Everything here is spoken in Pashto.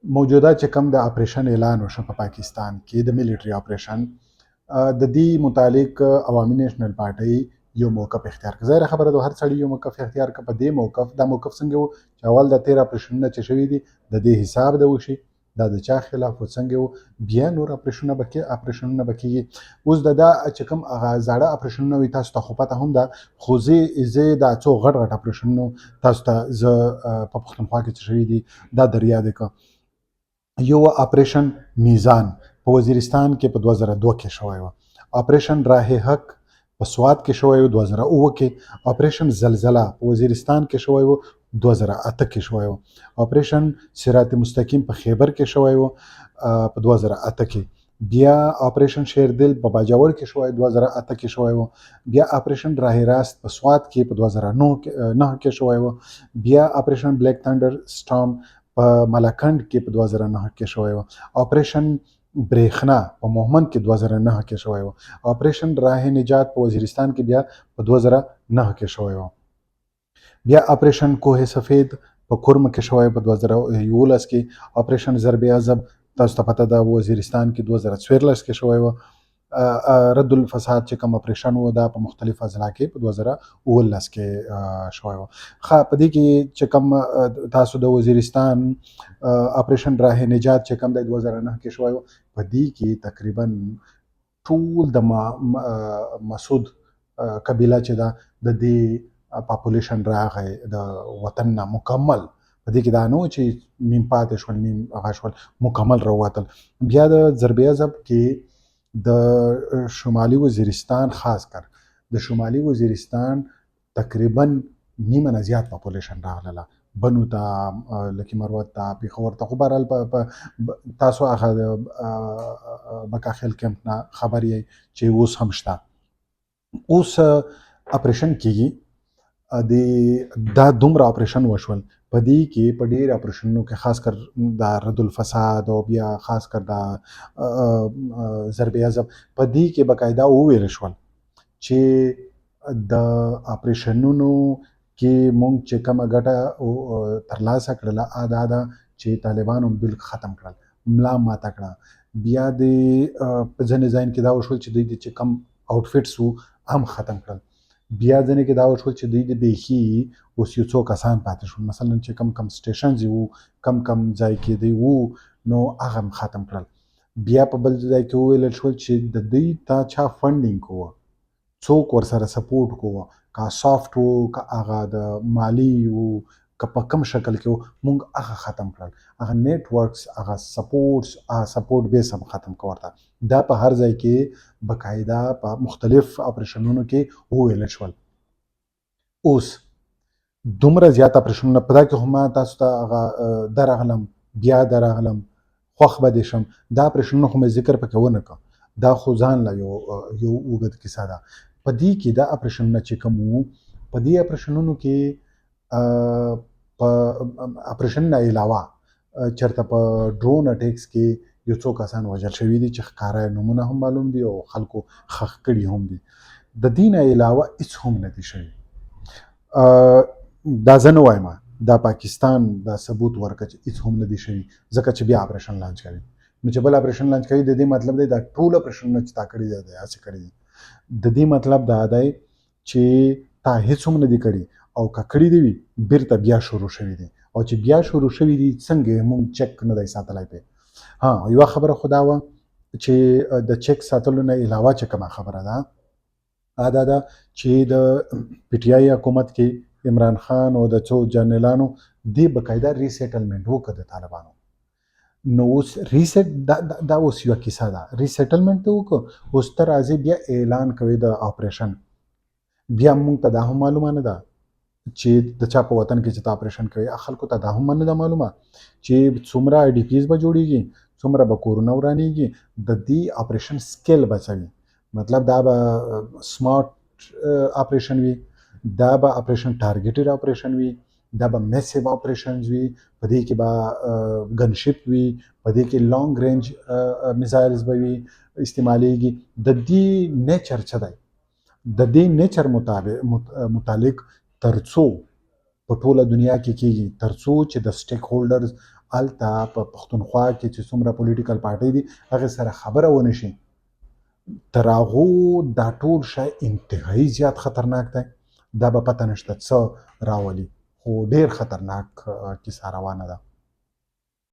موجوده چې کوم د اپریشن اعلان وشو په پاکستان کې، د ملټري اپریشن، د دې متعلق عوامي نېشنل پارټۍ یو موقف اختیار کړ. ظاهره خبره ده، هر سړي یو موقف اختیار کړ. په دې موقف، دا موقف څنګه و چې اول د تیر اپریشنونه چې شوي دي، د دې حساب د وشي، دا د چا خلاف و، څنګه و، بیا نور اپریشنونه به کېږي. اوس د دا چې کوم هغه زاړه اپریشنونه وي، تاسو ته خو پته هم ده، خو زه دا څو غټ غټ اپریشنونو تاسو ته زه په پښتونخوا کې چې شوي دي، دا در یاد کړم. یو اپریشن میزان په وزیرستان کې په 2002 کې شوی و. اپریشن راه حق په سوات کې شوی و 2007 کې. اپریشن زلزله په وزیرستان کې شوی و، 2008 کې شوی و. اپریشن صراط مستقیم په خیبر کې شوی و په 2008 کې. بیا اپریشن شیردل په باجوړ کې شوی، 2008 کې شوی و. بیا اپریشن راه راست په سوات کې په 2009 کې شوی و. بیا اپریشن بلیک ثندر سټارم په ملاکنډ کې په 2009 کې شوی و. اپریشن برېښنا په مهمند کې 2009 کې شوی و. اپریشن راه نجات په وزیرستان کې بیا په 2009 کې شوی و. بیا اپریشن کوه سفید په کورم کې شوی په 2011 کې. اپریشن ضرب عضب، تاسو ته پته ده، وزیرستان کې 2014 کې شوی و. رد الفساد چې کوم اپریشن و، دا په مختلف اضلاع کې په 2017 کې شوی و. ښه، په دې کې چې کوم تاسو د وزیرستان اپریشن راه نجات چې کوم د 2009 کې شوی و، په دې کې تقریبا ټول د مسعود قبیله چې ده، د دې population راغی د وطن نه مکمل. په دې کې دا نه و چې نیم پاتې شول، نیم هغه شول، مکمل راووتل. بیا د ضرب عضب کې د شمالي وزیرستان، خاص کر د شمالي وزیرستان تقریبا نیمه نه زیات population راغله بنو ته، لکي مروت ته، پېښور ته. خو بهرحال په تاسو هغه بکاخیل کمپ نه خبر یئ چې اوس هم شته. اوس اپریشن کیږي، د دا دومره اپریشن وشول، په دې کې په ډېر اپریشنونو کې، خاص کر د رد الفساد او بیا خاص کر د ضرب عضب، په دې کې باقاعده وویل شول چې د اپریشنونو کې مونږ چې کومه ګټه ترلاسه کړله، دا ده چې طالبانو بالکل ختم کړل، ملا ماته کړه. بیا د په ځینې ځایونو کې دا وشول چې دوی د چې کوم outfits وو، هم ختم کړل. بیا ځینې کې دا وشول چې دوی د بیخي اوس یو څو کسان پاتې شول، مثلا چې کم کم stations وو، کم کم ځای کې دوی وو، نو هغه هم ختم کړل. بیا په بل ځای کې وویل شول چې د دوی ته چا funding کوه، څوک ورسره support کوه، که soft وو، که هغه د مالی وو، که په کم شکل کې وو، مونږ هغه ختم کړل، هغه networks، هغه supports، هغه support base هم ختم کړ ورته. دا په هر ځای کې باقاعده په مختلف اپریشنونو کې وویل شول. اوس دومره زیات اپریشنونه، په دا کې خو ما تاسو ته هغه درغلم، بیا درغلم، خوښ به دې شم، دا اپریشنونه خو مې ذکر پکې ونه کړ. دا خو ځان له یو اوږد کیسه ده. په دې کې دا اپریشنونه چې کوم وو، په دې اپریشنونو کې په اپریشن نه علاوه چېرته په drone attacks کې یو څو کسان وژل شوي دي چې ښکاره نومونه هم معلوم دي او خلکو ښخ کړي هم دي. د دې نه علاوه هیڅ هم نه دي شوي. دا زه نه وایم، دا پاکستان دا ثبوت ورکړ چې هیڅ هم نه دي شوي، ځکه چې بیا اپریشن launch کوي. نو چې بل اپریشن launch کوي، د دې مطلب دی دا ټول اپریشنونه چې تا کړي دي، دا هسې کړي دي. د دې مطلب دا دی چې تا هیڅ هم نه دي کړي او که کړي دي وي، بیرته بیا شروع شوي دي، او چې بیا شروع شوي دي، څنګه یې مونږ چک نه دی ساتلی پې. ها، یوه خبره خو دا وه چې د چک ساتلو نه علاوه چې کومه خبره ده، دا ده چې د پي ټي آی حکومت کې عمران خان او د څو جنرالانو دې باقاعده resettlement وکړ د طالبانو. نو اوس reset دا اوس یوه کیسه ده. resettlement ته وکړو، اوس ته راځې بیا اعلان کوي د اپریشن. بیا مونږ ته دا هم معلومه نه ده چې د چا په وطن کې چې ته اپریشن کوي، خلکو ته دا هم نه ده معلومه چې څومره IDPs به جوړیږي، څومره به کورونه ورانیږي، د دې اپریشن scale به څه وي. مطلب دا به smart operation وي، دا به اپریشن targeted operation وي، دا به massive operations وي، په دې کې به gunship وي، په دې کې long range missiles به وي استعمالیږي. د دې nature څه دی، د دې nature متعلق ترڅو په ټوله دنیا کې کیږي، ترڅو چې د stakeholders هلته په پښتونخوا کې چې څومره پولیټیکل پارټۍ دي، هغې سره خبره ونه شي، تر هغو دا ټول شی انتهایی زیات خطرناک دی. دا به پته نشته څه راولي، خو ډیر خطرناک کیسه روانه ده.